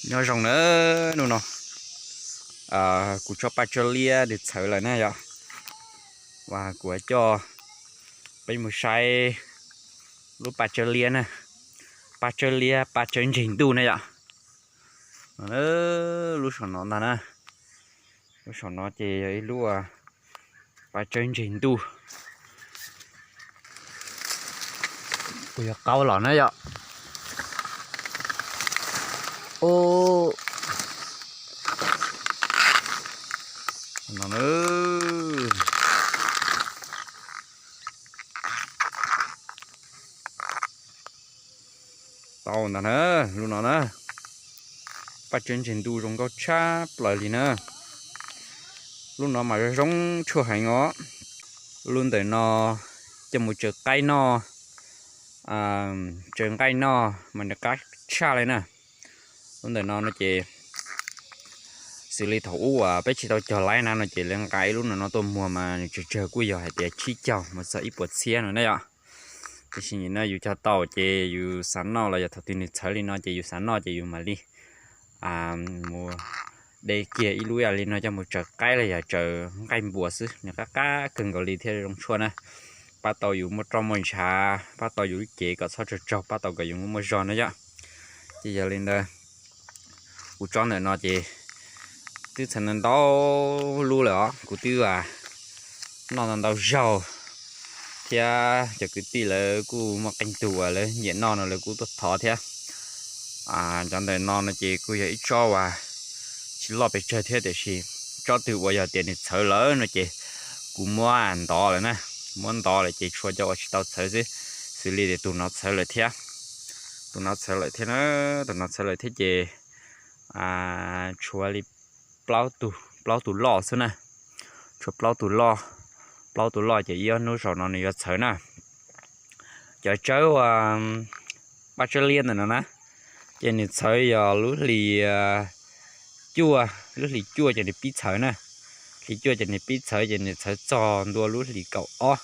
Nyob zoo na, hnub no kuv tsob paj tsawb liab nws txhawv lawm na yom. Uas kuv coj peb mus saib lub paj tsawb liab na, paj tsawb liab paj tsawb ntseg ntuj na yom. Lub saum no ntag na, lub saum no ces yog ib lub paj tsawb ntseg ntuj. Kuv yuav qaub los na yom. Tau ntag na, lub no na, paj tsawb ntseg ntuj zoo nkauj tshaj plaws li na. Lub no mas zoo zoo tshuaj heev os. Lub ntawm no coj mus tsaws qaib noj, tsaws nqaij noj mas nws qab tshaj li na. Lub ntawm no no ces xws li thaum ub uas peb tsis tau cog laib na no ces lawv nqa ib lub no no tuaj muag mas nws tsawg tsawg kuj yog hais tias tsib caug mus txog ib puas txhiab no na yom. Tiam sis nim no yus cog tau ces yus xav noj los yog thaum twg nws txhawv li no ces yus xav noj ces yus mam li mus de kiag ib lub ib yam li no coj mus tsaws qaib los yog tsaws nqaij npuas xwb, nws qab qab kawg nkaus li thiab zoo tshuaj na. Pab tau yus muaj roj muaj ntshav, pab tau yus lub cev kom txhob tsaug tsaug, pab tau kom yus muaj muaj zog na yom. Ces yog li ntawd, kuv tsob ntawm no ces twb txhawv ntau ntau lub lawm os, kuv twb noj ntau ntau zaug thiab cov kwv tij lawv kuj muaj qee tug uas lawv nyiam noj no lawv kuj tuaj thov thiab. Cov ntawm no no ces kuj yog ib tsob uas tsis loj pes tsawg thiab tiam sis tsob twg uas yog tias nws txhawv lawm no ces kuv muab ntov lawm na, muab ntov lawm ces tshuav cov uas tsis tau txhawv xwb, xws li tias tus no txhawv lawm thiab, tus no txhawv lawm thiab na, tus no txhawv lawm thiab ces tshuav li plaub tus, plaub tus loj xwb na, tshuav plaub tus loj, plaub tus loj ces ib ob hnub saum no nws yuav txhawv na. Cov tsawb uas paj tsawb liab ntawm no na, ces nws txhawv yog lub hlis cuaj, lub hlis cuaj ces nws pib txhawv na, hlis cuaj ces nws pib txhawv ces nws txhawv txog ntua lub hlis kaum ob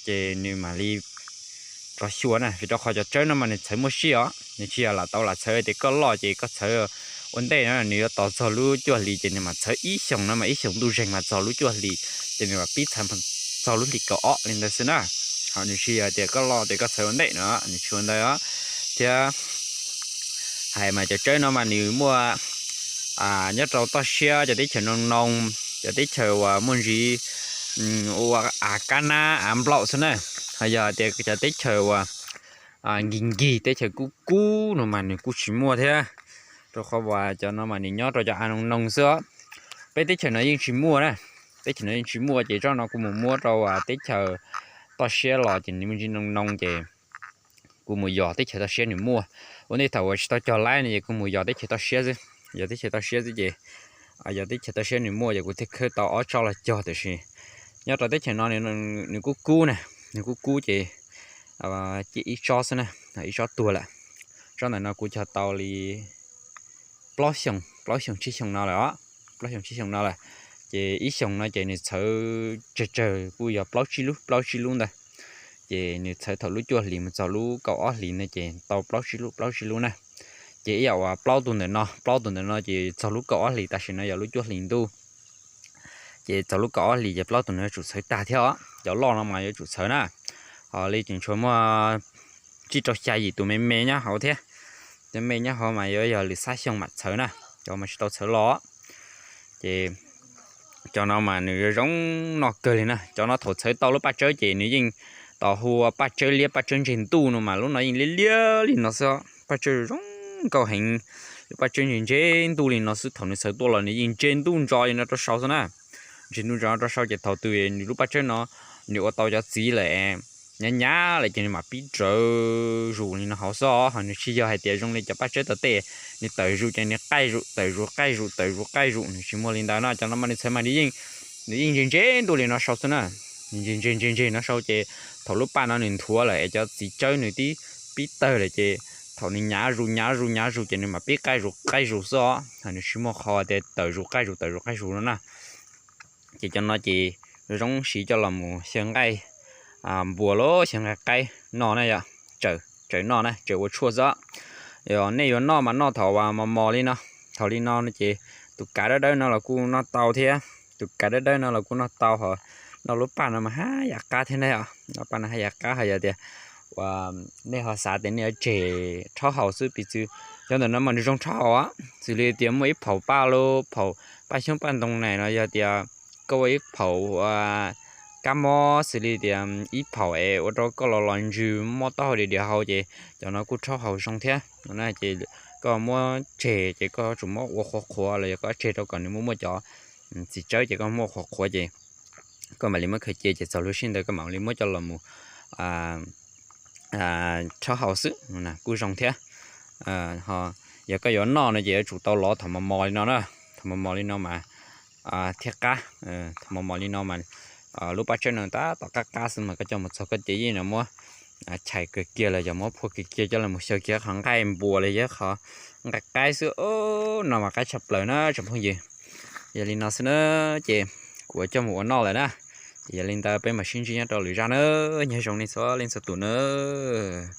ces nws mam li rov xyuas na, vim rau qhov cov tsawb no mas nws txhawv muaj sij os, nws tsis yog lam tau lam txhawv tias koj loj ces koj txhawv ua ntej no, nws yuav tos txog lub cuaj hlis ces nws mam txhawv ib xyoos no mas ib xyoos ntuj zeeg mas txog lub cuaj hlis ces nws mam pib txhawv txog lub hlis kaum ob li ntawd xwb na. Ho nws tsis yog tias koj loj tias koj txhawv ua ntej no, nws tsis ua ntawd os. Thiab hais mas cov tsawb no mas nws muaj nyob rau toj siab cov teb chaws noo noo, cov teb chaws uas muaj ntsis ua av kab nab av nplaum xwb na. Ho yog tias cov teb chaws uas nkig nkig teb chaws kub kub no mas nws kuj tsis muaj thiab, rau qhov uas cov no mas nws nyob rau cov av noo noo xwb os. Peb teb chaws no yeej tsis muaj na, teb chaws no yeej tsis muaj ces tsob no kuv mus muab rau teb chaws toj siab los ces nws muaj ntsis noo noo ces kuv mus yos teb chaws toj siab nws muaj. Ua ntej thaum uas tsis tau cog laib no ces kuv mus yos teb chaws toj siab xwb, yos teb chaws toj siab xwb ces yog teb chaws toj siab nws muaj ces kuv thiaj khawb tau ob tsob los cog, tiam sis nyob rau teb chaws no nws kuj kub na, nws kuj kub ces cia ib tsob xwb na, ib tsob tuag lawm. Tsob ntawm no kuv cog tau li plaub xyoos, plaub xyoos tsib xyoos no lawm os, plaub xyoos tsib xyoos no lawm. Ces ib xyoos no ces nws txhawv tsawg tsawg kuj yog plaub tsib lub, plaub tsib lub ntawd. Ces nws txhawv thaum lub cuaj hlis mus txog lub kaum ob hlis no ces tau plaub tsib lub, plaub tsib lub na. Ces ib yam uas plaub tus ntawm no, plaub tus ntawm no ces txog lub kaum ob hlis, tam sim no yog lub cuaj hlis ntuj. Ces txog lub kaum ob hlis ces plaub tus no yuav tsum txhawv tag thiab os, cov loj no mas yuav tsum txhawv na. Ho li tseem tshuav muaj tsib rau xya yim tus me me nyob hauv thiab. Cov me nyob hauv mas yuav yog lwm xab xyoo mam txhawv na, cov mas tsis tau txhawv los. Ces cov no mas nws zoo zoo noj kawg li na. Cov no thaum txhawv tau lub paj tsawb ces nws yeej tau hu ua paj tsawb liab paj tsawb ntseg ntuj no mas lub no yeej liab liab li no xwb, paj tsawb zoo nkauj heev. Lub paj tsawb ntseg ntseg ntuj li no xwb, thaum nws txhawv tuaj los nws yeej ntseg ntuj ntso li no rau saud xwb na. Ntseg ntuj ntso rau saud ces thaum twg nws lub paj tsawb no nws ua tau cov txiv lawm, nyav nyav lawm ces nws mam pib rawv zus li no hauv xwb os. Ho nws tsis yog hais tias zoo li cov paj tsawb tom tej, nws tawm zus ces nws qaij zus, tawm zus qaij zus, tawm zus qaij zus, nws tsis muaj li ntawd no. Cov no mas nws txhawv mas nws yeej, nws yeej ntseg ntseg ntuj li no saud xwb na. Nws ntseg ntseg ntseg ntseg no saud ces thaum lub paj no nws nthuav lawm es cov txiv tsawb nws twb pib tawg lawm ces thaum nws nyav zus nyav zus nyav zus ces nws mam pib qaij zus qaij zus xwb os. Nws tsis muaj qhov tias tawm zus qaij zus tawm zus qaij zus no na. Ces cov no ces zoo siv coj los mus xyaw nqaij npua los xyaw nqaij qaib noj na yom, tsaws noj na, tsaws ua tshuaj xwb os. Nej yuav noj mas noj thaum mos mos li no. Thaum li no ces tus kav dawb dawb no los kuj noj tau thiab. Tus kav dawb dawb no los kuj noj tau, ho noj lub paj no mas haj yam qab thiab ne. Noj paj no haj yam qab, ho yog tias uas nej ho xav tias nej yuav tseg rhaub haus xwb, piv txwv cov ntawm no mas nws zoo rhaub haus, xws li tias muaj ib phaum paj, lub phaum paj xyoob paj ntoo na, los yog tias koj ua ib phaum kab mob, xws li tias ib phaum es ua rau koj los los ntsws mob taub hau diam diam hau, ces cov no kuj rhaub haus zoo thiab. Ces koj muab tseg ces koj yuav tsum muab ua qhuav qhuav, los yog koj tseg rau kom nws muaj muaj cov txiv tsawb, ces koj muab ua qhuav qhuav ces koj mam li muab khaws cia, ces txog lub sij ntawd koj mam li muab coj los mus rhaub haus xwb, kuj zoo thiab. Yog koj yuav noj no ces yuav tsum tau lov thaum mos mos li no na. Thaum mos mos li no mas thiaj qab. Thaum mos mos li no mas lub paj tsawb no tab tom qab qab xwb, mas koj coj mus txog koj ces yeej no muab chais kiag kiag los yog muab phua kiag kiag coj los mus xyaw kiag qhov nqaij npua los yog qhov nqaij qaib xwb, no mas qab tshaj plaws na tsoom phooj ywg. Yog li no xwb na, ces kuv yuav coj mus ua noj lawm na. Ces yog li ntawd peb mam sib ntsib nyob rau lwm zaj na. Nyob zoo nej txhua leej txhua tus nawb.